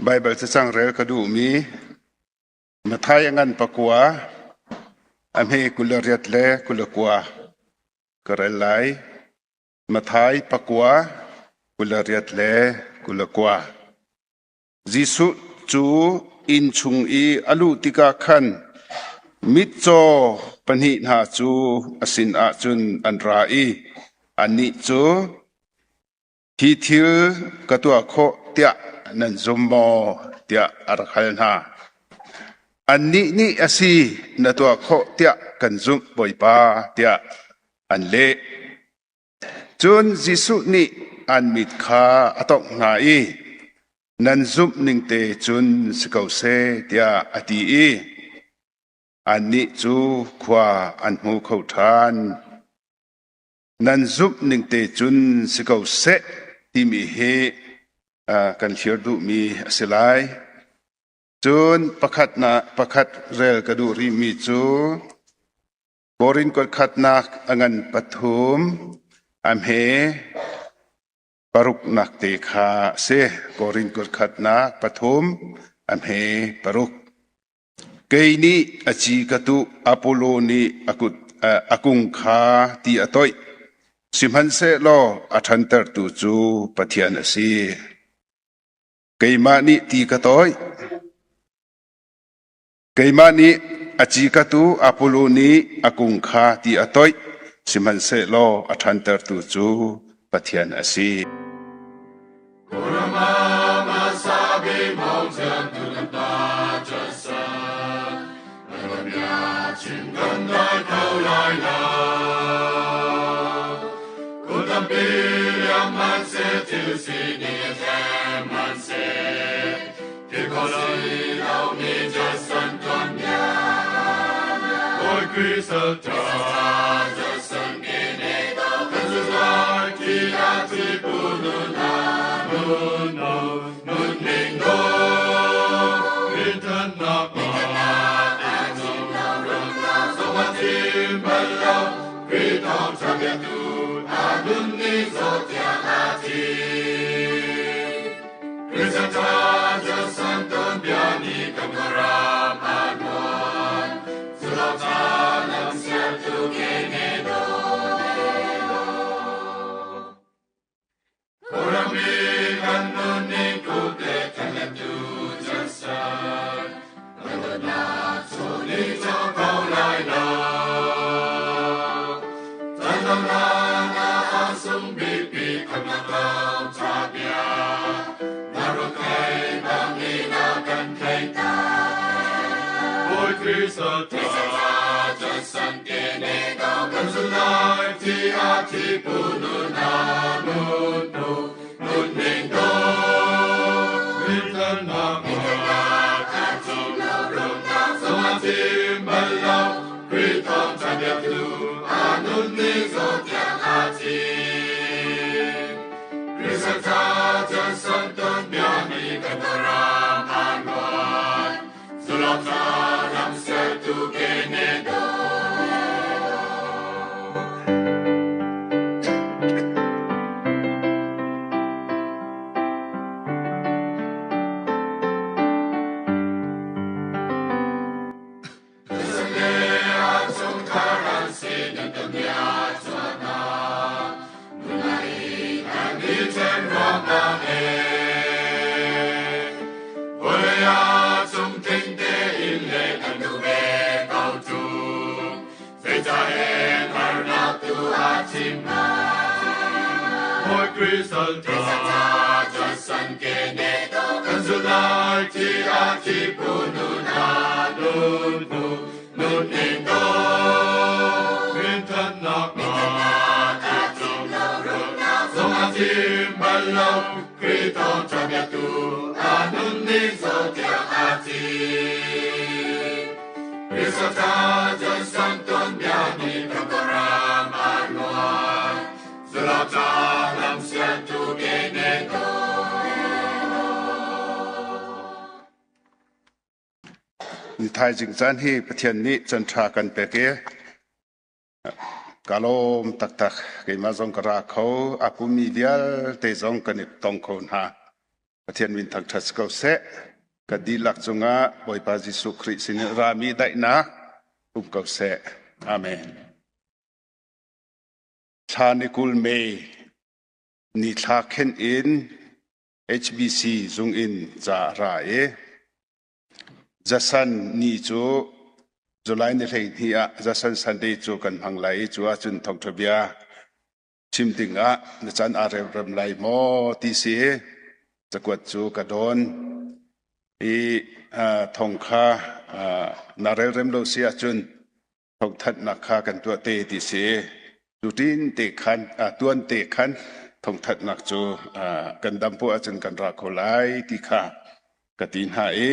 Baibal cacang rel ka duhmi Matthai a ngan pakua, a hme 28 le 29 ka rel lai. Matthai pakua, 28 le 29. Jesuh cu inn chung i a luh tikah khan mitcaw pahnih hna cu a sinah cun an ra i annih cu, Hi thil ka tuah khawh tiah nan zum maw? tiah a rak hal hna. Annih nih a si, na tuah khawh tiah kan zumh, Bawipa, tiah an leh. Cun Jesuh nih an mit kha a tongh hna i, Nan zumh ningte cun si ko seh, tiah a ti i annih cu khua an hmu kho ṭhan. Nan zumh ningte cun si ko seh timi hi kan thlir duhmi a si lai. Cun pakhat rel ka duh rihmi cu Korin kuatkhatnak a ngan pathum a hme paruknak te kha a si. Korin kuatkhatnak pathum a hme paruk. Kei nih a ci ka tuh, Apollo nih a kut a kung kha ti a toih. Sihmanhsehlaw a ṭhantertu cu Pathian a si. Keimah nih ti ka toih. Keimah nih a ci ka tuh, Apollo nih a kung kha ti a toih, sihmanhsehlaw a ṭhantertu cu Pathian a si. Thaizing caan hi Pathian nih caan ṭha kan pek i ka lawm taktak. Keimah zong ka ra kho, a pummi vialte zong kan i tong kho hna. Pathian min thangṭhat si ko seh. Kan dihlak cungah Bawipa Jesuh Khrih sinin rami daihnak um ko seh. Amen. Thla ni 20 May ni thla khen in HBC zung in ca a ra i Zasan ni cu July ni 12 ah Zasan Sunday cu kan hmang lai i cu ahcun thawngṭha bia chim dingah na caan aa remrem lai maw ti si cakuat cu ka dawn i thong kha na relrem lo si ahcun thawngthanhnak kha kan tuah te ti si. Cutin te khan tuan te khan thawngthanhnak cu kan dam poah ahcun kan ra kho lai ti kha ka ti hna i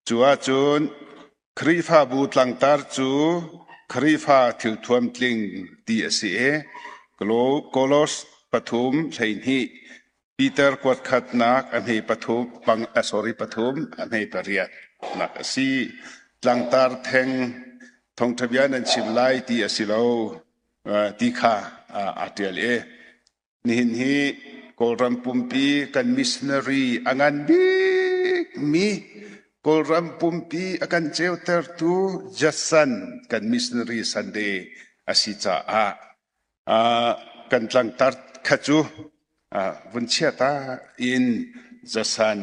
cu ahcun Khrihfabu tlangtar cu Khrihfa thilthuam tling ti a si i Kolos 3:12 Peter kuat khatnak a hme pathum pang a sorry pathum a hme pariat nak a si. Tlangtar theng thawngṭha bia nan chim lai ti a si lo ti kha aa ṭial i nihin hi Kawlram pumpi kan missionary a ngan bikmi Kawlram pumpi a kan ceutertu Jason kan missionary Sunday a si caah kan tlangtar kha cu vun chia ta in Jason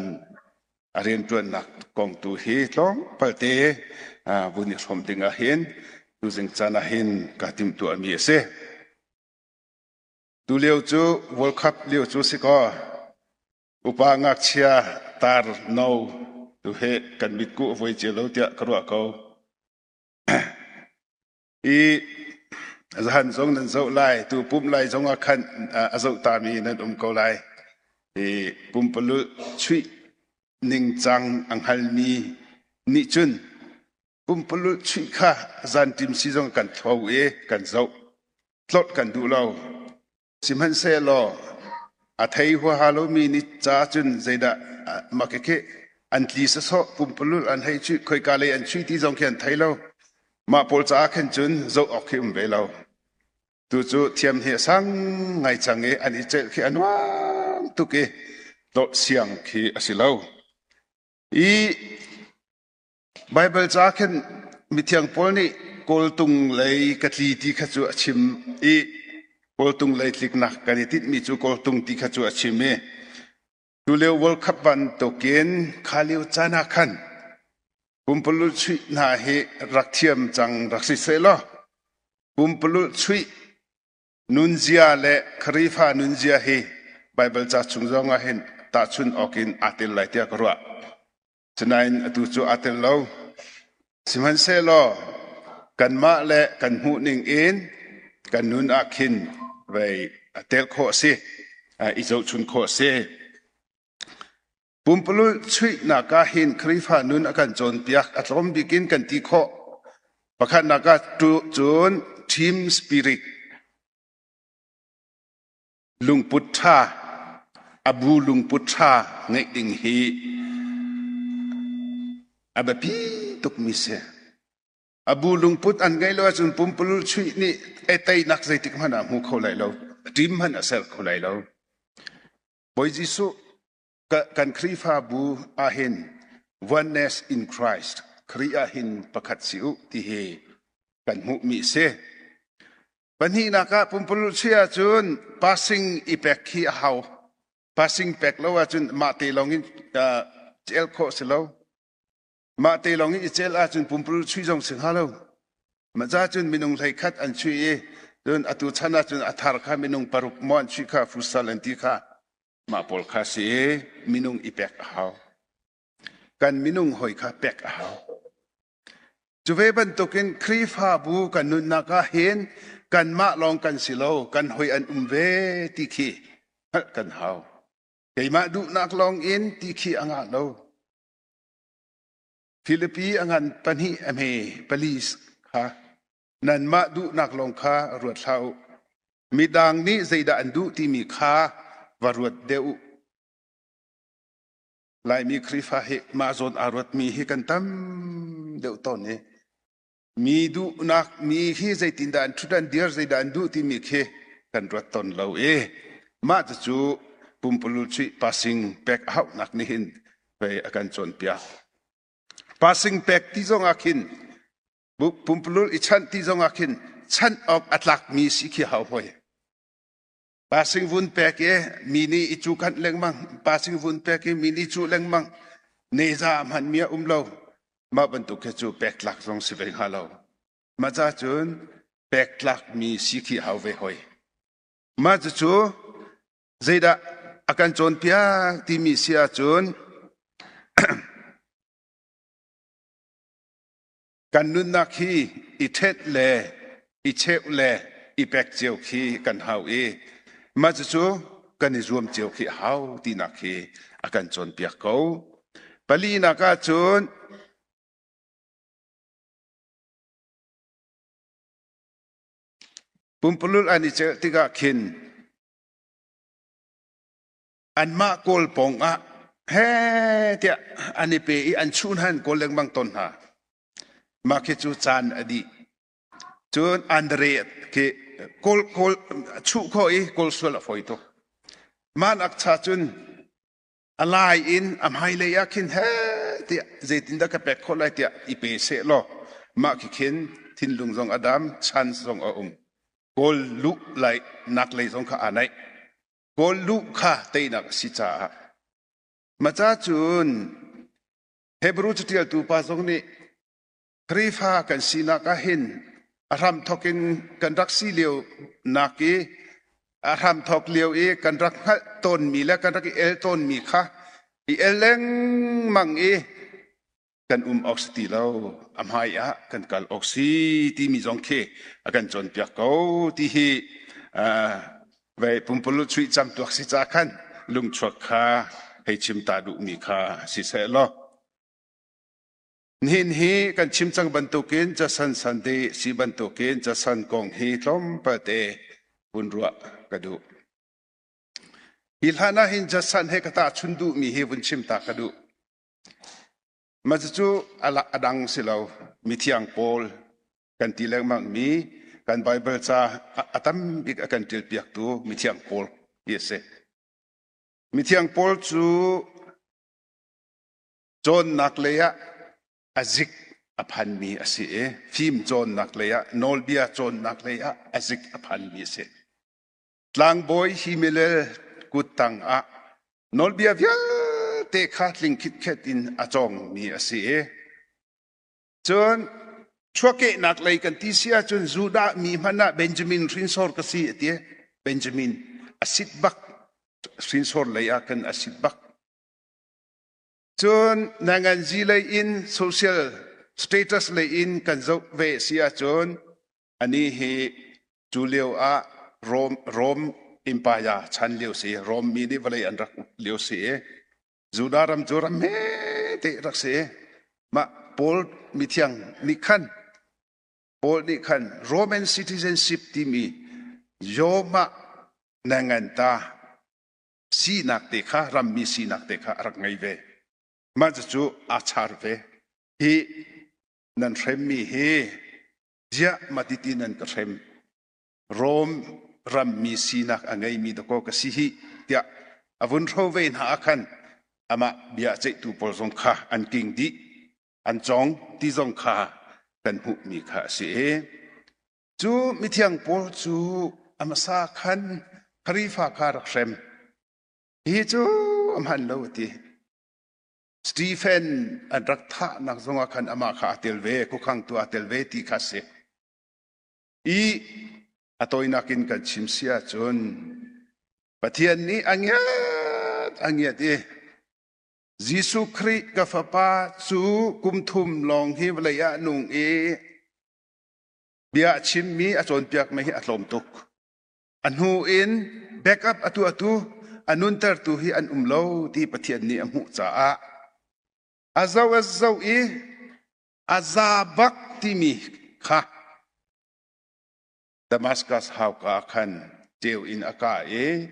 a rianṭuannak kong tu hi tlawmpal te vun i hrawm ding ah hin tuzing caan ah hin kaa timhtuahmi a si. Tulio cu World Cup lio cu si kaw upa ngakchia tar no tu he kan mitkuh a voi cio lo tiah ka ruah ko. I zahan zong nan zoh lai, tu pumh lai zong ah khan a zoh tami nan um ko lai. I pumpalulh chuih ningcang a hngalmi nih cun pumpululh chuih kha zanṭim si zong kan thlo i kan zoh. Tlawt kan duh lo. Sihmanhsehlaw a thei huaha lomi nih ca cun zeidah makekhe an tli sawsawh pumpululh an hei chuih khoika lei an chuih ti zong khi an thei lo. Mah pawl caah khan cun zoh awk khi um ve lo. Tu cu thiam hi a sang ngai cang i an i celh khi a nuam tuk i tlawt siang khi a si lo. I Baibal ca khin mithiang Paul nih kawltung lei ka tli ti kha cu a chim i kawltung lei tliknak kan i tinhmi cu kawltung ti kha cu a chim i tulio World Cup bantukin kha lio caan ah khan pumpululh chuih hna hi rak thiam cang rak si sehlaw pumpululh chuih nunzia le Khrihfa nunzia hi Baibal ca chung zong ah hin tahchun awk in aa tel lai tiah ka ruah. Sinain atu cu aa tel lo. Sihmanhsehlaw kanmah le kan hmuhning in kan nun ah khin vei a tel khawh a si, i zohchun khawh a si. Pumpululh chuihnak ah hin Khrihfa nun a kan cawnpiak a tlawm bik in kan ti khawh. Pakhatnak ah cun team spirit Lungput ṭha, a bu lungput ṭha ngeih ding hi a biapi tukmi si. A bu lungput an ngeih lo ahcun pumpululh chuih nih teinak zeitik hmanh ah hmu kho lai lo, team hmanh a ser kho lai lo. Bawi Jesuh kan Khrihfabu ahhin oneness in Christ, Khrih ahhin pakhat si u ti hi kan hmuhmi a si. Pahnihnak ah pumpululh chuih ahcun passing i pek khi a hau. Passing pek lo ahcun mah te lawng in cel khawh si lo. Mah te lawng in i cel ahcun pumpululh chuih zong si hnga lo. Mah ca cun minung 11 an chuih i cun atu chan ahcun a thar kha minung paruk maw an chuih kha futsal an ti kha mah pawl kha si i minung i pek a hau. Kan minung hawi kha pek a hau. Cu ve bantukin Khrihfabu kan nunnak ah hin kanmah lawng kan si lo, kan hoi an um ve ti khi hngalh kan hau. Keimah duhnak lawng in ti khi a ngah lo. Filipi a ngan pahnih a hme pali kha nanmah duhnak lawng kha ruat hlah u. Midang nih zeidah an duh timi kha va ruat deuh u. Laimi Khrihfa hi mah zawn aa ruatmi hi kan tam deuh tawn i mi duhnak mi hi zeitindah an ṭhut an dir zeidah an duh timi khi kan ruat tawn lo i mah cucu Pumpululh chuih passing pek a hauhnak nih hin vei a kan cawnpiak. Passing pek ti zong ah khin pumpululh i chanh ti zong ah khin chanh awk a tlakmi si khi hau hoi. Passing vun pek i mi nih i cu khanh lengmang, passing vun pek i mi nih cuh lengmang, neza hmanmi a um lo. Mah bantuk khi cu pek tlak zong si ve hnga lo. Mah ca cun pek tlakmi si khi hau ve hoi. Mah cucu zeidah a kan cawnpiak timi si ahcun kan nunnak hi i ṭhenh le i cheuh le i pek cio khi kan hau i mah cucu kan i zuam cio khi a hau tinak khi a kan cawnpiak ko. Palinak ahcun Pumpululh an i celh tikah khin anmah Kawl pawng ah heh tiah an i pe i an chuh hna an kawl lengmang tawn hna. Mah khi cu caan a dih. Cun Andre khi kawl kawl chuh khawh i kawl sual a fawi tuk. Mah nak cha cun a lai in a hmailei ah khin heh tiah zeitindah ka pek khawh lai tiah i pe seh law mah khi khin thinlung zong a dam chance zong a um kawl luh lai nak lei zong kha aa naih kawl luh kha teinak a si caah maca cun Hebrew catialtu pa zong nih Khrihfa kan sinak ah hin a hramthawk in kan rak si lio nak i a hramthawk lio i kan rak hngalh tawnmi le kan rak i el tawnmi kha i el lengmang i kan um awk si ti lo a hmai ah kan kal awk si timi zong khi a kan cawnpiak ko ti hi vei pumpululh chuih camtuak si ca khan lungchuak kha hei chim ta duhmi kha si seh law Nihin hi kan chim cang bantukin casan Sunday si bantukin casan kong hi tlawmpal te vun ruah ka duh. Hi hlan ah hin casan he ka tahchun duhmi hi vun chim ta ka duh. Mah cucu a dang si lo. Mithiang Paul kan ti lengmang mi kan Bible ca a tam bik a kan ṭial piaktu mithiang Paul hi a si. Mithiang Paul cu Cawnnak lei ah a zik a phanmi a si i fim cawnnak lei ah nawlbia cawnnak lei ah a zik a phanmi a si. Tlangbawi Himilel kuttang ah nawlbia vialte kha tling khitkhet in a cawngmi a si i cun chuahkehnak lei kan ti si ahcun Judah mi hmanh ah Benjamin hrinsor ka si a ti. Benjamin a sit bak hrinsor lei ah khan a sit bak. Cun nanganzi lei in social status lei in kan zoh ve si ahcun anih hi cu lio ah Rome, Rome Empire chan lio si Rome mi nih vawlei an rak uk lio si i Judah ram cu ram hme te rak si mah Paul mithiang nih khan Paul nih khan Roman citizenship timi Yoma nanganta sinak te kha rammi sinak te kha a rak ngei ve. Mah cucu aa char ve. Hi nan hremmi hi ziah matiti nan ka hrem Rom rammi sinak a ngeimi dakaw ka si hi tiah a vun hro ve hna ah khan amah bia ceihtu pawl zong kha an king dih an cong ti zong kha kan hmuhmi kha a si i Cu mithiang Paul cu a hmasa khan Khrihfa kha rak hrem. Hi cu a hman lo a ti. Stephen an rak thahnak zongah khan amah kha aa tel ve, khuakhangtu aa tel ve ti kha a si. I a tawinak in kan chim si ahcun Pathian nih a ngiat a ngiat i Jesuh Khrih ka fapa cu kum thum lawng hi vawlei ah nung i Bia a chimmi a cawnpiakmi hi a tlawm tuk. A hnu in backup a tuahtu a nuntertu hi an um lo ti Pathian nih a hmuh caah a zoh a zoh i a za bak timi kha Damascus hauka ah khan ceu in a kah i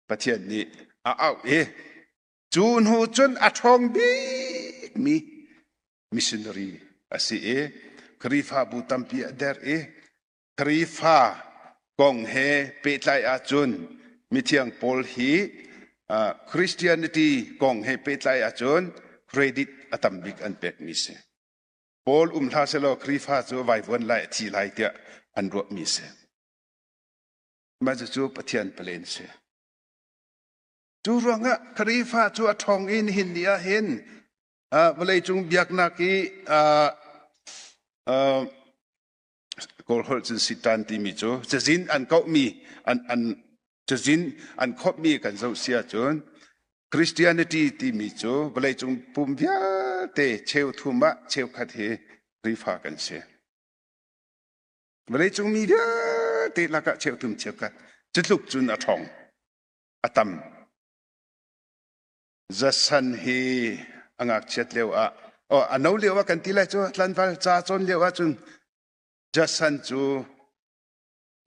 Pathian nih a auh i cu hnu cun a ṭhawng bikmi missionary a si i Khrihfabu tampi a derh i Khrihfa kong he pehtlai ahcun mithiang Paul hi Christianity kong he pehtlai ahcun credit a tam bik an pekmi si. Paul um hlah selaw Khrihfa cu vaivuan lai a thi lai tiah an ruahmi si. Mah cucu Pathian palen si. Cu ruangah Khrihfa cu a ṭhawng i nihin ni ah hin vawleicung biaknak i Kawl holh cun sitan timi cu cazin an kauhmi an an cazin an khawmhmi kan zoh si ahcun Christianity timi cu vawleicung pum vialte cheuthum ah cheukhat hi Khrihfa kan si. Vawleicung mi vialte lakah cheuthum cheukhat cutluk cun a ṭhawng a tam. Zasan hi a ngakchiat lio ah oh, a no lio ah kan ti lai cu tlanval ca cawn lio ah cun Jason cu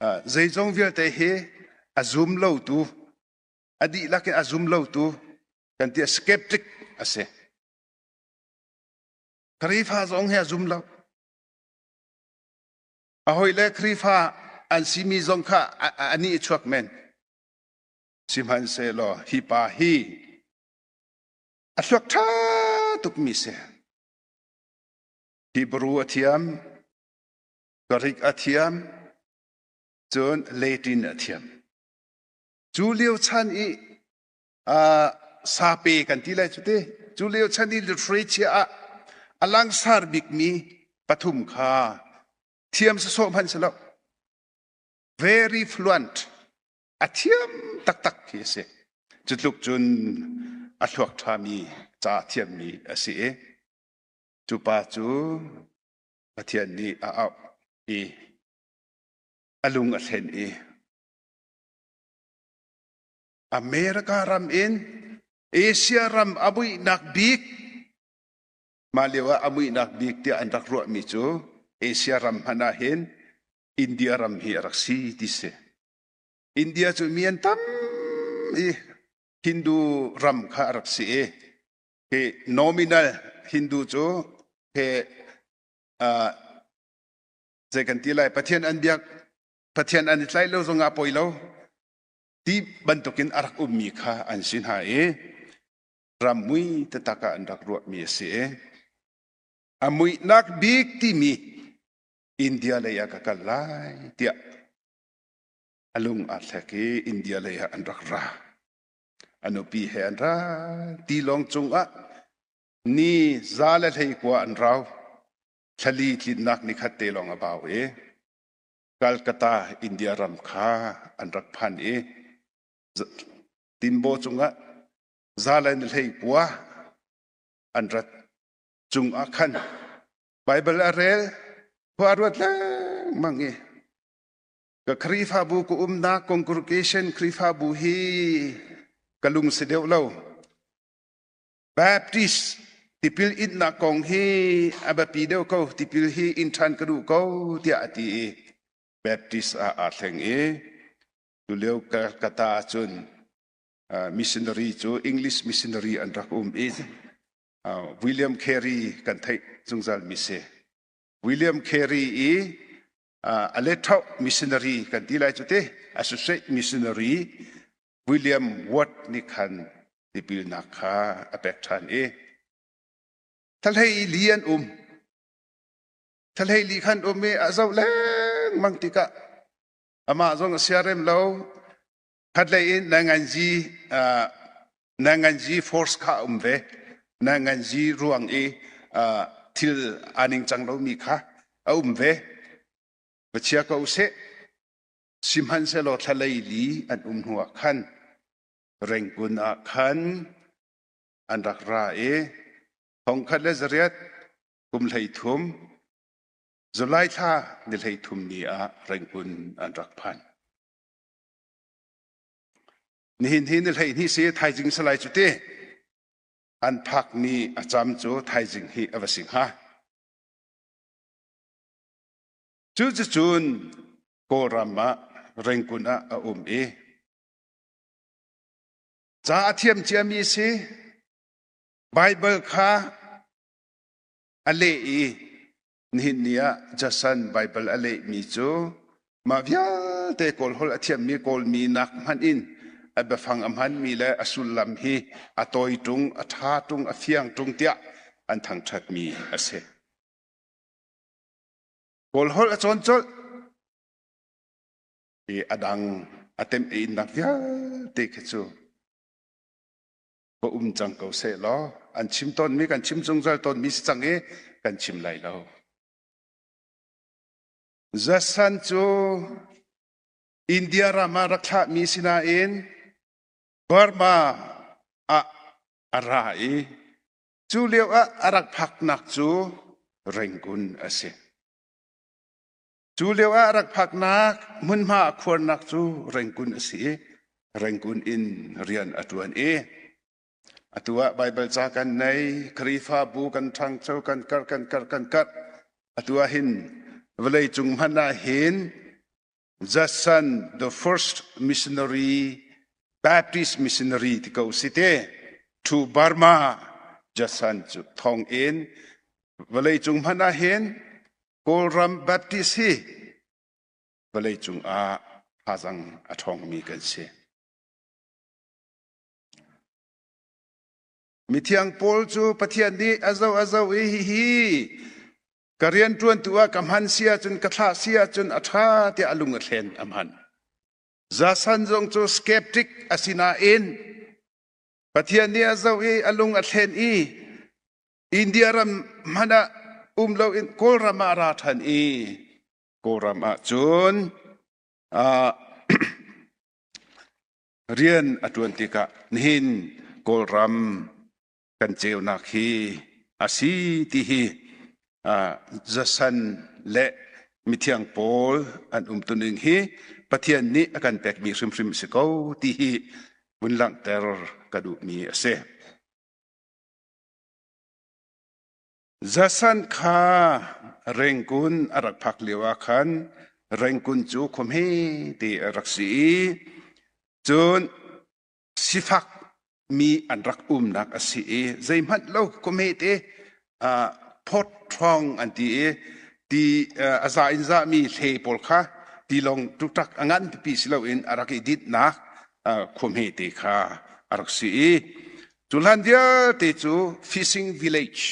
uh, zeizong vialte hi a zum lo tu a dihlak in a zum lo tu kan ti skeptic a si. Khrihfa zong hi a zum lo. A hoi le Khrihfa an simi zong kha a ni chuak men. Sihmanhsehlaw hi pa hi a thluak ṭha tukmi si. Hebrew a thiam, Greek a thiam, cun Latin a thiam. Cu lio chan i uh, sape kan ti lai cu te, cu lio chan i literature ah a langsar bikmi pathum kha thiam sawsawh hmanh si lo. Very fluent. A thiam taktak khi a si. Cutluk cun a thluak ṭhami ca thiammi a si i cu pa cu Pathian nih a auh i a lung a thlen i America ram in Asia ram a muihnak bik mah lio ah a muihnak bik tiah an rak ruahmi cu Asia ram hmanh ah hin India ram hi a rak si ti si. India cu mi an tam i Hindu ram kha a rak si i hi nominal Hindu cu he uh, zei kan ti lai Pathian an biak Pathian an i tlaih lo zongah poi lo ti bantukin a rak ummi kha an si hna i ram mui taktak ah an rak ruahmi a si i a muihnak bik timi India lei ah ka kal lai tiah a lung aa thlek i India lei ah an rak ra. A nupi he an ra. Tilawng cungah ni za le 19 an rau. Thlali tlinnak nikhat te lawng a bau i Calcutta, India ram kha an rak phan i tinbaw cungah za le ni 19 an rat cungah khan Baibal a rel, khua a ruat lengmang i Ka Khrihfabu ka umnak congregation Khrihfabu hi ka lung si deuh lo. Baptist tipil innak kong hi a biapi deuh ko. Tipil hi in ṭhan ka duh ko tiah a ti i Baptist ah aa thleng i tulio Calcutta ahcun missionary cu English missionary an rak um i William Carey kan theih zungzal mi si. William Carey i a letthauh missionary kan ti lai cu te associate missionary William Ward nih khan tipilnak kha a pek ṭhan i thlahlei li an um thlahlei li khan um i a zoh lengmang tikah amah zong a siarem lo khatlei in nanganzi nanganzi force kha a um ve nanganzi ruang i thil aa ningcang lomi kha a um ve va chia ko seh sihmanhsehlaw thlalei li an um hnuah khan Rangoon ah khan an rak ra i 1833 July thla ni 33 ni ah Rangoon an rak phan. Nihin hi ni 12 si thaizing salai cu ti an phakmi a cam cu thaizing hi a va si hnga. Cuticun Kawlram ah Rangoon ah a um i ca a thiam ciami si Baibal kha a leh i nihin ni ah Jason Baibal a lehmi cu mah vialte Kawl holh a thiammi Kawlmi nak hmanh in A biafang a hmanmi le a sullam hi a tawi ṭung, a ṭha ṭung, a fiang ṭung tiah an thangṭhatmi a si. Kawl holh a cawn colh i a dang a temh innak vialte khi cu va um cang ko seh law an chim tawnmi kan chim zungzal tawnmi si cang i kan chim lai lo. Zasan cu India ram ah rak thlahmi si nain Burma ah a ra i cu lio ah a rak phaknak cu Rangoon a si. Cu lio ah a rak phaknak hmunhma a khuarnak cu Rangoon a si i Rangoon in rian a ṭuan i atu ah Baibal ca kan nei, Khrihfabu kan ṭhangcho, kan karh, kan karh, kan karh. Atu ah hin vawleicung hmanh ah hin Judson, the first missionary, Baptist missionary ti ko si te, to Burma, Judson cu thong in vawleicung hmanh ah hin Kawlram Baptist hi vawleicung ah thazang a ṭhawngmi kan si. Mithiang Paul cu Pathian nih a zoh a zoh i hihi ka rianṭuantu ah ka hman si ahcun ka thlah si ahcun a ṭha tiah a lung a thlen a hman. Zasan zong cu skeptic a si nain Pathian nih a zoh i a lung a thlen i India ram hmanh ah um loin Kawlram ah a ra ṭhan i Kawlram ah cun rian a ṭuan tikah nihin Kawlram kan ceunak hi a si ti hi zasan le mithiang pawl an umtuning hi Pathian nih a kan pekmi hrimhrim a si ko ti hi vun langhter ka duhmi a si. Zasan kha Rengkun a rak phak lio ah khan Rengkun cu khua hmete a rak si i cun sifak mi an rak umnak a si i zeihmanh lo khuahmete phawt ṭhawng an ti i ti a za in zahmi hle pawl kha tilawng ṭukṭak a ngan pipi si loin a rak i dinhnak khuahmete kha a rak si i cu hlan vialte cu fishing village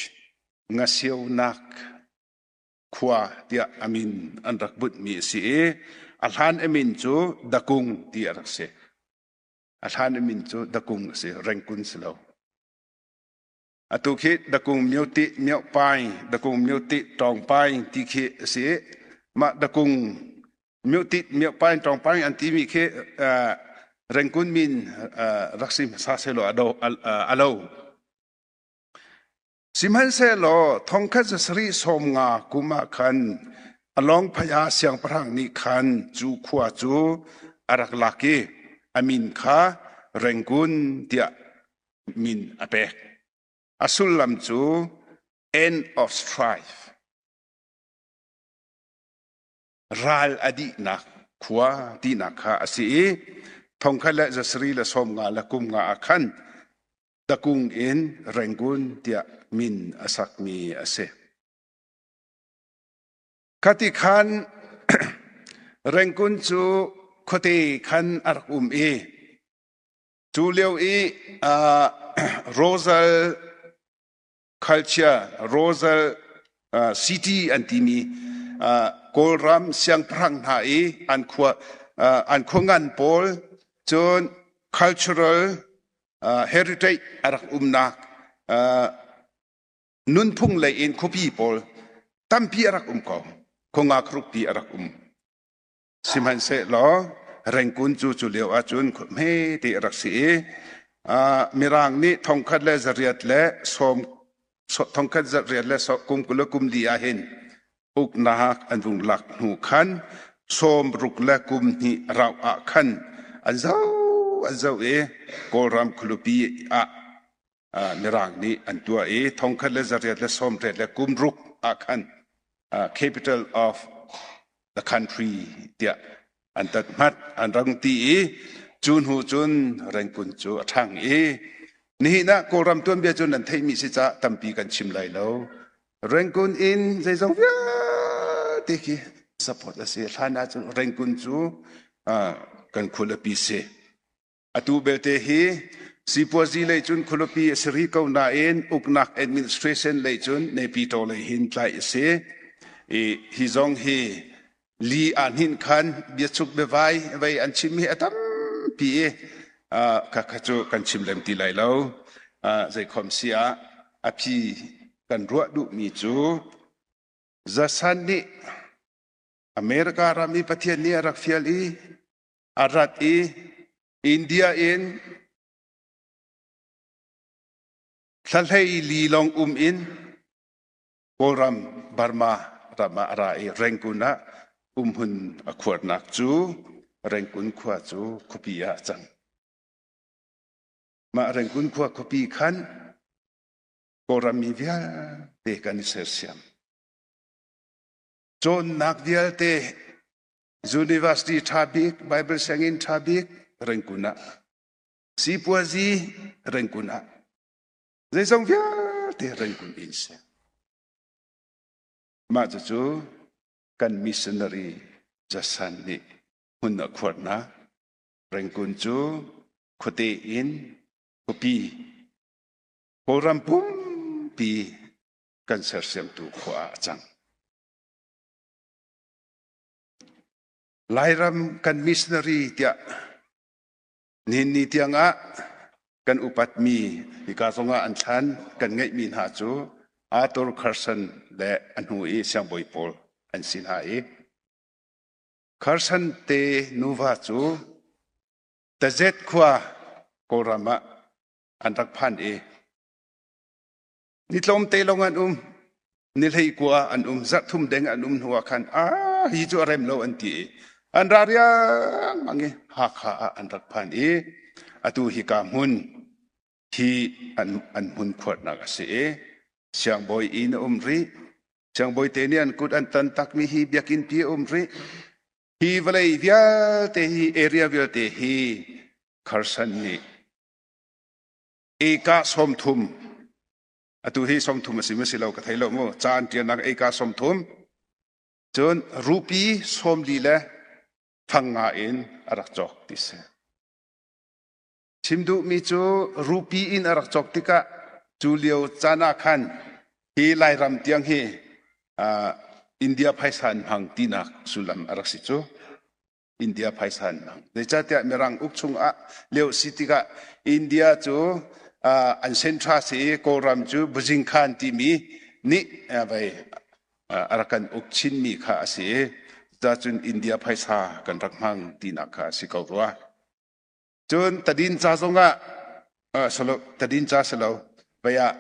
ngasionak khua tiah a min an rak bunhmi a si i a hlan a min cu Dakung ti a rak si. A hlan i min cu Dakung a si, Rengkun si lo. Atu khi Dakung myo ti myo paing, Dakung myo ti tawng paing ti khi a si. Mah Dakung myo ti myo paing tawng paing an timi khi uh, Rengkun min uh, rak si hmasa selaw a, do, a, a lo. Sihmanhsehlaw thongkhat zasarih 50 kum ah khan a lawngphai ah siangpahrang nih khan cu khua cu a rak lak i a min kha Rangoon tiah min a pek. A sullam cu End of Strife, ral a dihnak khua tinak kha a si i thongkhat le zasarih le 50 le kum nga ah khan Takung in Rangoon tiah min a sakmi a si. Khati khan Rangoon cu khuate khan a rak um i cu lio i uh, Rosal culture, Rosal uh, city an timi uh, Kawlram siangpahrang hna i an khua uh, an khua ngan pawl cun cultural heritage a rak umnak nunphung lei in khuapi pawl tampi a rak um ko. Khuanga khrukpi a rak um. Sihmanhsehlaw Rengkun cu cu lio ahcun hmete a rak si i Mirang nih thongkhat le zariat le sawm thongkhat zariat le kum 20 le kum li ah hin uknak an vung lak hnu khan 60 le kum hnih rauh ah khan an zoh an zoh i Kawlram khualipi ah Mirang nih an tuah i thongkhat le zariat le 80 le kum ruk ah khan capital of the country tiah an tat hmat an rang ti i cu hnu cun Rangoon cu a ṭhang i nihin ah Kawlram tuanbia cu nan theihmi si caah tampi kan chim lai lo. Rangoon in zeizong vialte khi support a si. Hlan ah cun Rangoon cu kan khualipi si. Atu belte hi sipuazi lei cun khualipi a si rih ko nain uknak administration lei cun Naypyidaw lei hin tlaih a si. I hi zong hi li aa hninh khan biachuk biavai vei an chim hi a tampi i khakha cu kan chim lem ti lai lo. Zeikhom si ah a phi kan ruah duhmi cu Zasan nih America ram i Pathian nih a rak fial i a rat i India in thlahlei li lawng um in Kawlram Burma ram ah a ra i Rangoon ah umhmun a khuarnak cu Rangoon khua cu khuapi ah a cang. Mah Rangoon khua khuapi khan Kawlram mi vialte kan i sersiam. Cawnnak vialte University ṭha bik, Bible sianginn ṭha bik Rangoon ah, sipuazi Rangoon ah, zeizong vialte Rangoon in si. Mah cucu kan missionary Jasan nih hmun a khuarnak Rangoon cu khuate in khuapi Kawlram pumpi kan sersiamtu khua ah a cang. Lairam kan missionary tiah nihin ni tiangah kan upatmi hika zongah an thlan kan ngeihmi hna cu Arthur Carson le a hnu i siangbawi pawl an si hna i Carson te nuva cu Tazet khua Kawlram ah an rak phan i Ni tlawmte lawng an um. Ni hleikua an um. Zarh thum deng an um hnuah khan a hi cu a rem lo an ti i an ra riangmang i Hakha ah an rak phan i atu hika hmun hi an, an hmun khuarnak a si i siangbawi inn a um rih. Siangbawi te nih an kut an tan takmi hi biakinn pi a um rih. Hi vawlei vialte hi area vialte hi Carson nih Eka 30 atu hi 30 a si ma si lo ka thei lo mu ca an ṭialnak eka 30 cun rupi 40 le fang nga in a rak cawk ti si. Chim duhmi cu rupi in a rak cawk tikah cu lio caan ah khan hi Lairam tiang hi India phaisa an hmang tinak sullam a rak si cu. India phaisa an hmang. Zeicahtiah Mirang uk chungah lio si tikah India cu an senṭha si i Kawlram cu Buzing Khan timi nih vei a rak kan uk chinmi kha a si i cucun India phaisa kan rak hmang tinak kha a si ko rua. Cun tadinca zongah salo tadinca si lo vei ah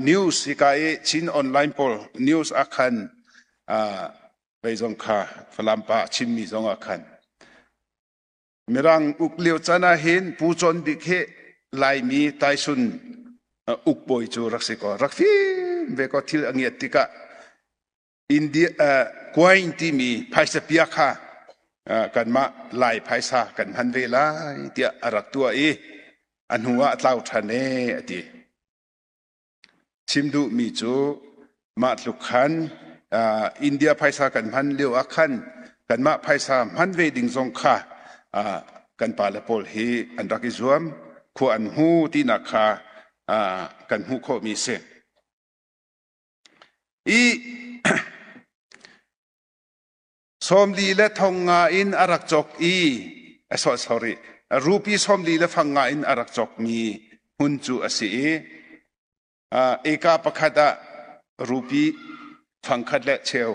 news hika i Chin online pawl news ah khan vei zong kha Falam pa a chimmi zong ah khan Mirang uk lio caan ah hin Pu Con Bik hi Laimi Taisun uk bawi cu rak si kaw rak fim ve kaw thil a ngiat tikah India coin timi phaisa pia kha kanmah Lai phaisa kan hman ve lai tiah a rak tuah i a hnu ah a tlau ṭhan ee a ti. Chim duhmi cu mah tluk khan India phaisa kan hman lio ah khan kanmah phaisa hman ve ding zong kha kan pale pawl hi an rak i zuam khua an hmu tinak kha kan hmuh khawhmi si. I 40 le thong nga in a rak cawk i sorry rupi 40 le fang nga in a rak cawkmi hmun cu a si i eka pakhat ah rupi fangkhat le cheu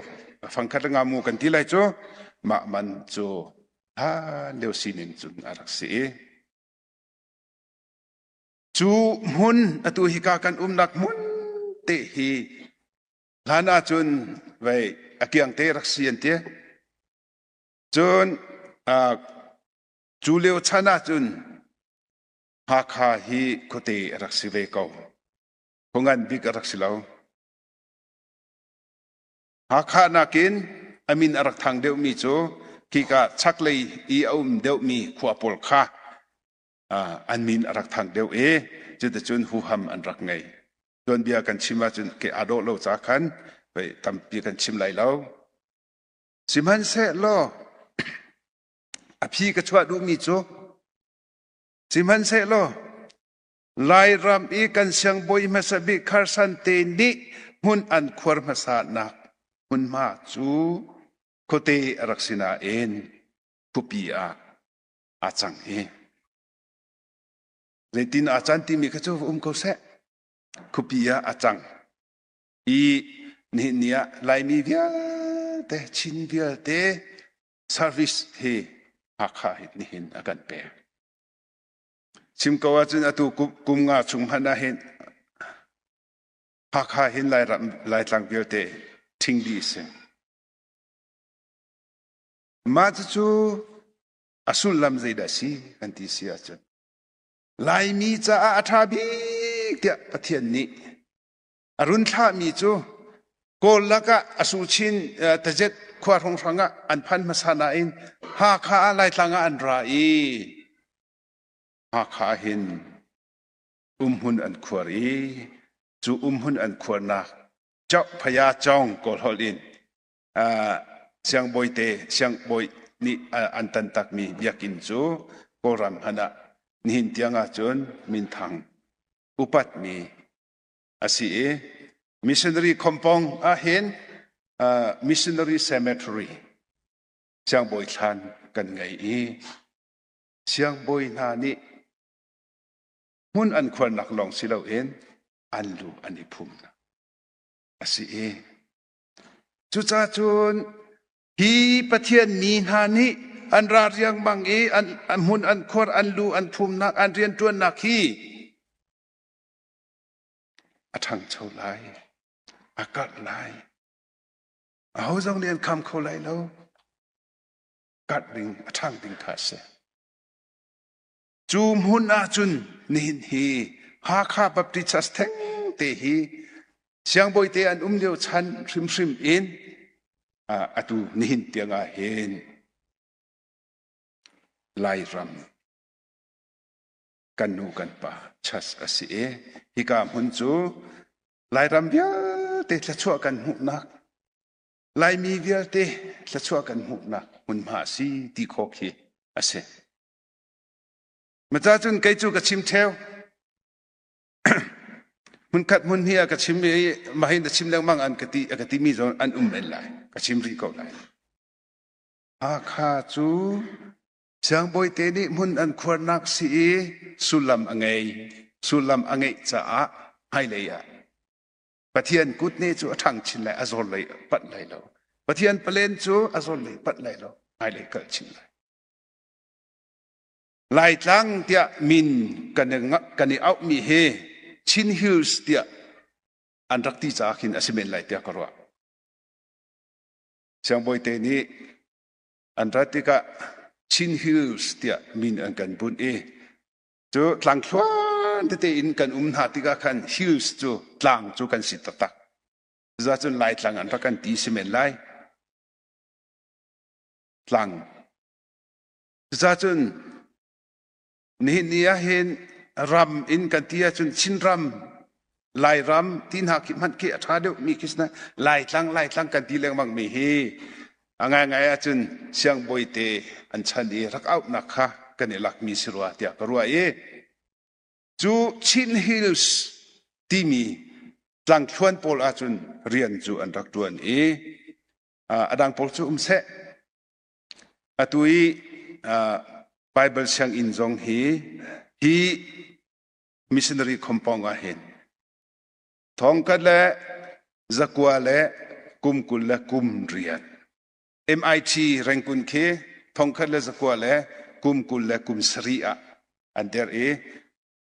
fangkhat le ngamu kan ti lai cu mah man cu hlan lio sining cun a rak si i cu hmun atu hika kan umnak hmun te hi Hlan ahcun vei a kiangte rak si an ti. Cun cu lio chan ahcun Hakha hi khuate a rak si ve ko. Khua ngan bik a rak si lo. Hakha nakin a min a rak thang deuhmi cu khika chaklei i a um deuhmi khua pawl kha an min a rak thang deuh i cuticun huham an rak ngei. Tuanbia kan chim ahcun ke aa dawh lo ca khan tampi kan chim lai lo. Sihmanhsehlaw a phi ka chuah duhmi cu. Sihmanhsehlaw Lairam i kan siangbawi hmasa bik Kharsan te nih hmun an khuar hmasanak hmunhma cu khuate a rak si nain khuapi ah aa cang i zeitin aa can timi kha cu um ko seh. Khuapi ah a cang i nihin ni ah Laimi vialte Chin vialte service hi Hakha hi nihin a kan pek. Chim ko ahcun atu kum nga chung hmanh ah hin Hakha hin Lairam Laitlang vialte ṭhing dih a si. Mah cucu a sullam zeidah a si kan ti si ahcun Laimi caah a ṭha bik tiah Pathian nih a run thlahmi cu Kawl lakah a Suchin tajet khua hrawnghrang ah an phan hmasa nain Hakha ah Laitlang ah an ra i Hakha ah hin umhmun an khuar i cu umhmun an khuarnak Chok Phaya Chong Kawl holh in siangbawi te siangbawi nih an tantakmi biakinn cu Kawlram hmanh ah nihin tiang ahcun minthang upatmi a si i missionary compound ahhin missionary cemetery siangbawi thlan kan ngei i siangbawi hna nih hmun an khuarnak lawng si loin an lu an i phumnak a si i Cucaah cun hi Pathian mi hna nih an ra riangmang i an hmun an khuar an lu an phumnak an rianṭuannak hi a ṭhangcho lai, a karh lai. Aho zong nih an kham kho lai lo. Karh ding, a ṭhang ding kha a si. Cu hmun ahcun nihin hi Hakha Baptist Church thengte hi siangbawi te an um lio chan hrimhrim in atu nihin tiang ah hin Lairam kan nu kan pa church a si i hika hmun cu Lairam vialte thluachuah kan hmuhnak Laimi vialte thluachuah kan hmuhnak hmunhma a si ti khawh khi a si. Maca cun kei cu ka chim ṭheo. Hmunkhat hmun hi a ka chim i mahin na chim lengmang an ka ti a ka timi zong an um men lai. Ka chim rih ko lai. Hakha cu siangbawi te nih hmun an khuarnak si i sullam a ngei. Sullam a ngeih caah hmailei ah Pathian kutne cu a ṭhang chin lai, a zawl lei panh lai lo. Pathian palen cu a zawl lei panh lai lo, hmailei kal chin lai. Laitlang tiah min kan i auhmi hi Chin Hills tiah an rak ti caah khin a si men lai tiah ka ruah. Siangbawi te nih an rat tikah Chin Hills tiah min an kan bunh i cu tlangthluan tete in kan um hna tikah khan hills cu tlang cu kan si taktak. Cuzacun Laitlang an rak kan ti si men lai. Tlang Cucacun nihin ni ahhin ram in kan ti ahcun Chinram, Lairam ti hna khi hmanh khi a ṭha deuhmi khi si Laitlang, Laitlang kan ti lengmang mi hi a ngaingai ahcun siangbawi te an chan i rak auhnak kha kan i lakmi si rua tiah ka ruah i cu Chin Hills timi tlangthluan pawl ahcun rian cu an rak ṭuan i a dang pawl cu um seh. Atu i Baibal sianginn zong hi hi missionary compound ah hin thongkhat le zakua le kum 20 le kum riat MIT Rangoon khi thongkhat le zakua le kum 20 le kum sarih ah an derh i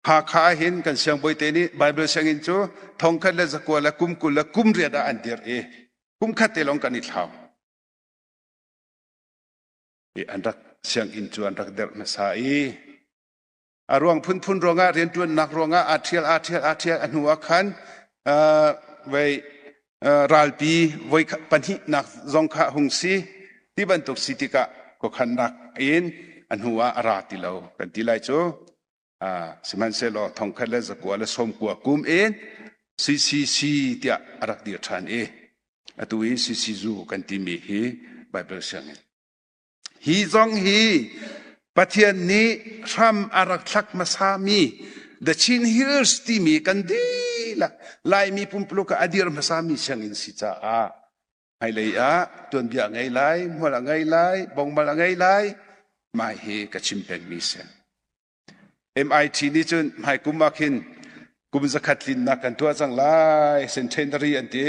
Hakha ah hin kan siangbawi te nih Baibal sianginn cu thongkhat le zakua le kum 20 le kum riat ah an dirh i kum khat te lawng kan i thlau. An rak sianginn cu an rak derh hmasa i a ruang phunphun ruangah rianṭuannak ruangah aa ṭhial aa ṭhial aa ṭhial a hnu ah khan vei ralpi voi pahnihnak zong kha hung si ti bantuk si tikah khuakhannak in a hnu ah a ra ti lo kan ti lai cu. Sihmanhsehlaw thongkhat le zakua le sawmkua kum in CCC tiah a rak dir ṭhan i atu i CCzu kan timi hi Bible sianginn. Hi zong hi. Pathian nih hram a rak thlak hmasami The Chin Hills timi kan dihlak Laimi pumpuluk ah a dir hmasami sianginn si caah hmailei ah tuanbia a ngei lai, hmual a ngei lai, bongmal a ngei lai, mah hi ka chim pengmi si. MIT nih cun hmaikum ah khin kum zakhat tlinnak kan tuah cang lai centenary an ti.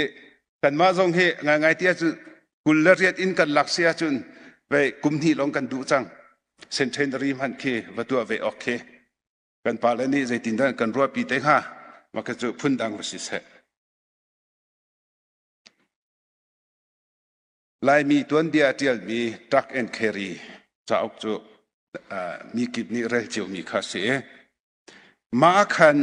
Kanmah zong hi ngaingai ti ahcun 28 in kan lak si ahcun vei kum hnih lawng kan duh cang. Centenary hmanh khi va tuah ve awk khi kan pale nih zeitindah kan ruahpi te hnga mah khi cu phundang va si seh. Laimi tuanbia a ṭialmi Tuck and Carry cauk cu mi kip nih rel ciomi kha a si i mah khan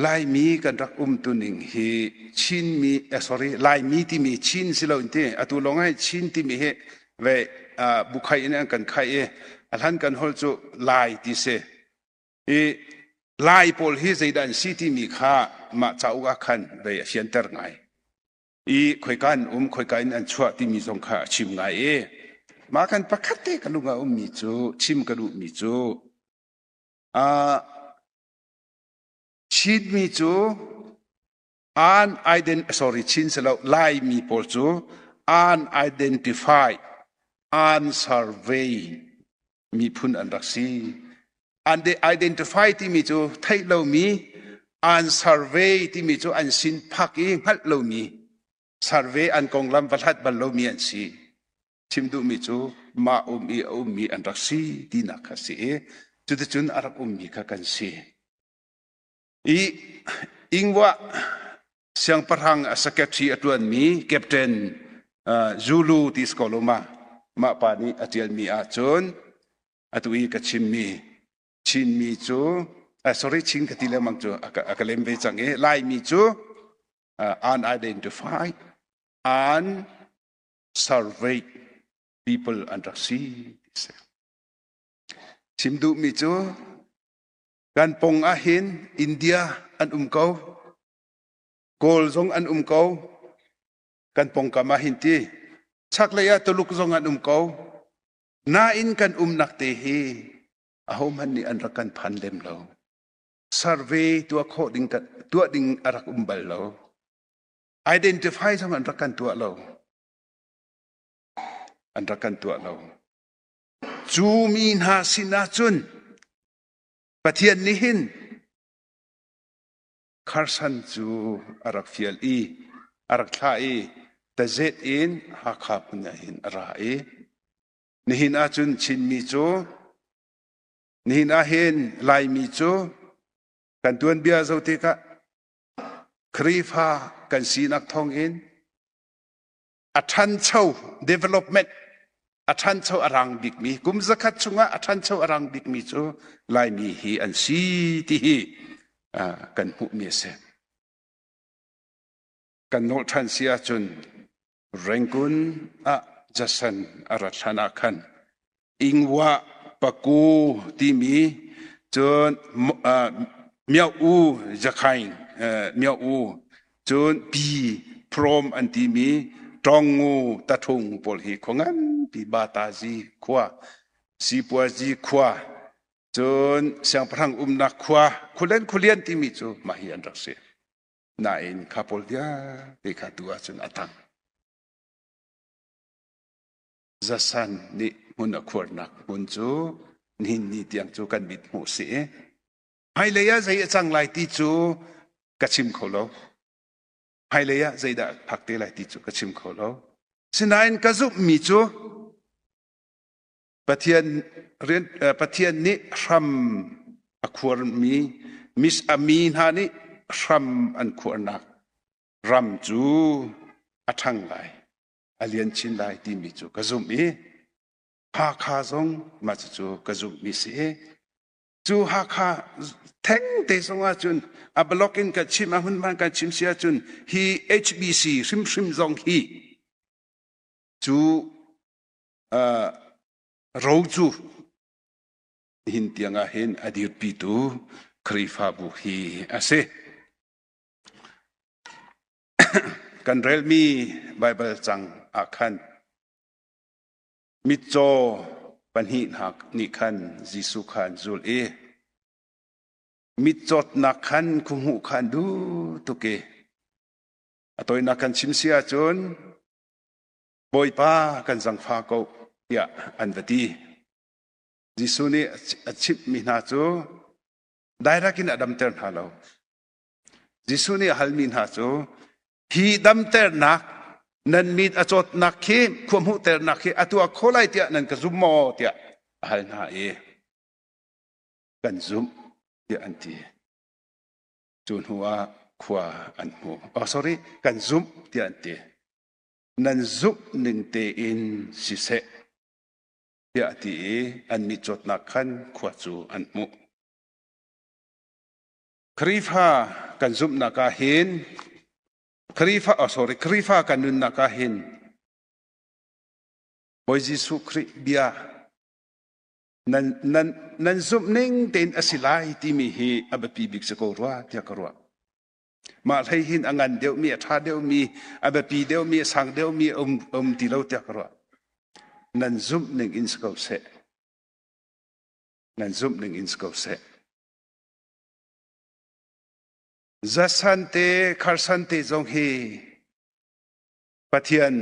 Laimi kan rak umtuning hi Chinmi eh, sorry Laimi timi Chin si lo in ti atu lawng ah Chin timi hi ve bukhai in an kan khai i a hlan kan holh cu Lai ti si i Lai pawl hi zeidah an si timi kha mah cauk ah khan vei a fianter ngai i khoika an um khoika in an chuah timi zong kha a chim ngai i mah kan pakhat te ka lung ah ummi cu chim ka duhmi cu uh, Chinmi cu an ident sorry Chin si lo Laimi pawl cu unidentified unsurvey miphun an rak si. An identify timi cu theih lomi, an survey timi cu an sin phak i hngalh lomi, survey an konglam va hlat bal lomi an si. Chim duhmi cu mah um i a ummi an rak si tinak kha si i cuticun a rak ummi kha kan si. I Ingwah siangpahrang a secretary a ṭuanmi Captain Zulu ti si ko lo ma mah pa nih a ṭialmi ahcun atu i ka chimmi Chinmi cu sorry Chin ka ti lengmang cu a ka lem ve cang i Laimi cu unidentified unsurveyed people an rak si ti si. Chim duhmi cu kan pong ahhin India an um ko Kawl zong an um ko. Kan pongkam ah hin ti. Chaklei ah Tuluk zong an um ko. Nain kan umnak te hi ahohmanh nih an rak kan phan lem lo. Survey tuah khawh ding tuah ding a rak um bal lo. Identify zong an rak kan tuah lo. An rak kan tuah lo. Cu mi hna sin ah cun Pathian nih hin Carson cu a rak fial i a rak thlah i tazet in Hakha hmun ah hin a ra i nihin ahcun Chinmi cu nihin ahhin Laimi cu kan tuanbia zoh tikah Khrihfa kan sinak thawngin a ṭhancho development a ṭhancho a rang bikmi kum zakhat chungah a ṭhancho a rang bikmi cu Laimi hi an si ti hi kan hmuhmi a si. Kan nolh ṭhan si ahcun Rangoon ah Jason a rat hlan ah khan Ingwa Paku timi cun Myo U Zakhaing Myo U cun Pi Phrom an timi Ṭawngngu Tathung pawl hi khua nganpi Batazi khua Sipuazi khua cun siangpahrang umnak khua Khulen Khulian timi cu mah hi an rak si. Nain kha pawl vialte kha tu ahcun a tang. Zasan nih hmun a khuarnak hmun cu nihin ni tiang cu kan mit hmuh si i hmailei ah zei a cang lai ti cu ka chim kho lo. Hmailei ah zeidah phak te lai ti cu ka chim kho lo. Sinain ka zumhmi cu Pathian rian Pathian nih hram a khuarmi mis a mi hna nih hram an khuarnak ram cu a ṭhang lai. A lian chin lai timi cu ka zumh i Hakha zong mah cucu ka zumhmi si i cu Hakha thengte zong ahcun a block in kan chim a hmunhma kan chim si ahcun hi HBC hrimhrim zong hi cu uh, ro cu hin tiang ah hin a dirpitu Khrihfabu hi a si. Kan relmi Baibal cang ah khan mitcaw Pahnih hna nih khan Jesuh kha an zulh i mitcawtnak khan khuahmuh kha an duh tuk i a tawinak kan chim si ahcun Bawipa kan zangfa ko tiah an va ti. Jesuh nih a chimhmi hna cu direct in a damter hna lo. Jesuh nih a halmi hna cu hi damternak nan mit a cawtnak khi khua hmuhternak khi a tuah kho lai tiah nan ka zum maw tiah a hal hna i kan zumh tiah an ti. Cu hnu ah khua an hmu. Oh sorry, kan zumh tiah an ti. Nan zumh ning tein siseh tiah a ti i an mit cawtnak khan khua cu an hmuh. Khrihfa kan zumhnak ah hin Khrihfa oh sorry Khrihfa kan nunnak ah hin Bawi Jesuh Khrih bia nan nan nan zumh ning tein a si lai timi hi a biapi bik si ko rua tiah ka ruah. Mah hlei hin a ngan deuhmi, a ṭha deuhmi, a biapi deuhmi, a sang deuhmi um um ti lo tiah ka ruah. Nan zumh ning in si ko seh. Nan zumh ning in si ko seh. Zasan te, kharsan te zong hi Pathian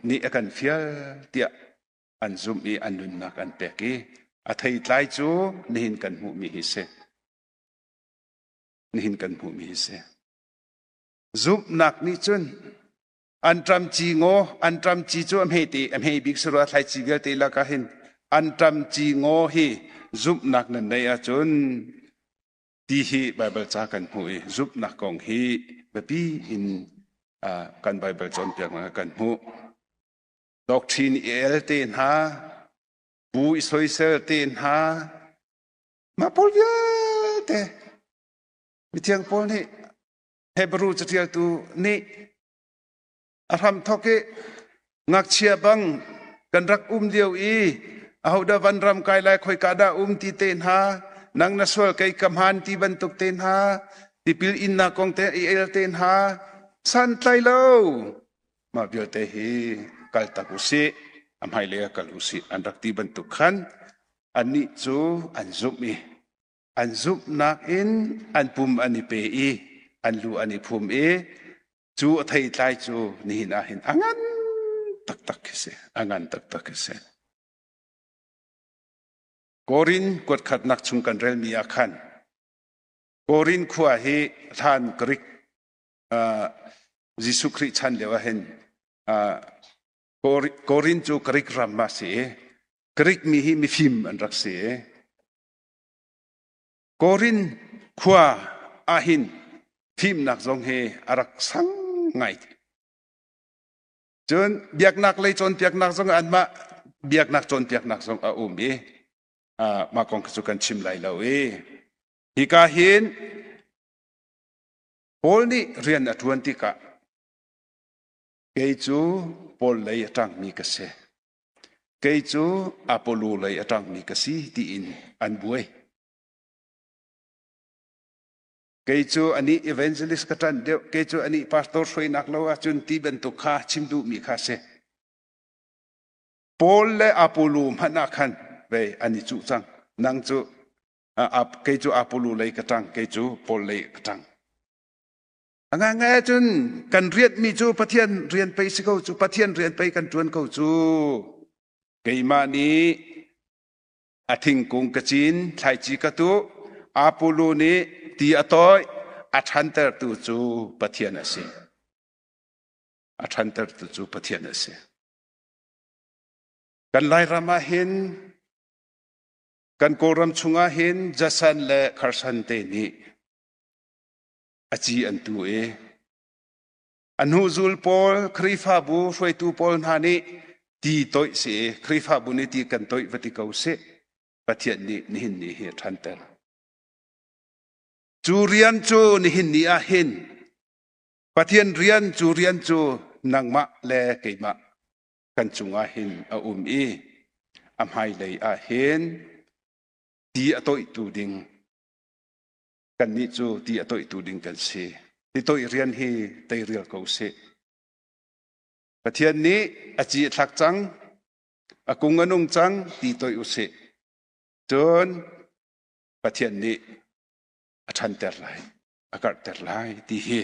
nih a kan fial tiah an zumh i an nunnak an pek i a theitlai cu nihin kan hmuhmi hi si. Nihin kan hmuhmi hi si. Zumhnak nih cun anṭam ci ngaw, anṭam ci cu a hmete, a hme bik si rua thlaici vialte lakah hin anṭam ci ngaw hi zumhnak nan neih ahcun ti hi Baibal ca kan hmuh i zumhnak kong hi biapi in kan Baibal cawnpiaknak ah kan hmuh. Doctrine i el te hna, bu i soisel te hna, mah pawl vialte mithiang Paul nih Hebrew caṭialtu nih A hramthawk i ngakchia bang kan rak um lio i ahodah vanram kai lai khoika dah um ti te hna nang na sual kei ka hmaan ti bantuk te hna tipil innak kong te i el te hna santlai lo mah vialte hi kal tak usih a hmailei ah kal usih an rak ti bantuk khan annih cu an zumh i an zumhnak in an pum an i pe i an lu an i phum i Cu a theitlai cu nihin ah hin a ngan taktak khi si. A ngan taktak khi si. Korin kuatkhatnak chung kan relmi ah khan Korin khua hi hlan Greek uh, Jesuh Khrih chan lio ah hin uh, Korin cu Greek ram a si i Greek mi hi mifim an rak si i Korin khua ahhin fimnak zong hi a rak sang ngai. Cun biaknak lei cawnpiaknak zong anmah biaknak cawnpiaknak zong a um i mah kong cu kan chim lai lo i hika hin Paul nih rian a ṭuan tikah kei cu Paul lei a ṭangmi ka si. Kei cu Apollo lei a ṭangmi ka si tiin an buai. Kei cu anih evangelist ka ṭanh deuh, kei cu anih pastor hruainak lo ahcun ti bantuk kha chim duhmi kha si. Paul le Apollo hmanh ah khan vei an i cuh cang. Nang cu kei cu Apollo lei ka ṭang, kei cu Paul lei ka ṭang. A ngaingai ahcun kan rianhmi cu Pathian rian pei si ko cu, Pathian rian pei kan ṭuan ko cu. Keimah nih a thingkung ka cin, thlaici ka tuh, Apollo nih ti a tawih, a ṭhantertu cu Pathian a si. A ṭhantertu cu Pathian a si. Kan Lairam ah hin kan Kawlram chungah hin Jasan le Kharsan te nih a ci an tu i a hnuzul pawl Khrihfabu hruaitu pawl hna nih ti toih si i Khrihfabu nih ti kan toih va ti ko sih Pathian nih nihin ni hi a ṭhanter. Cu rian cu nihin ni ah hin Pathian rian cu rian cu nangmah le keimah kan cungah hin a um i a hmailei ah hin ti a toihtu ding Kannih cu ti a toihtu ding kan si. Ti toih rian hi teirial ko sih. Pathian nih a ci a thlak cang. A kung a nung cang ti toih usih. Cun Pathian nih a ṭhanter lai, a karhter lai ti hi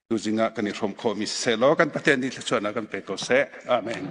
tuzing ah kan i hrawm khawhmi siseh law kan Pathian nih thluachuahnak kan pe ko seh. Amen.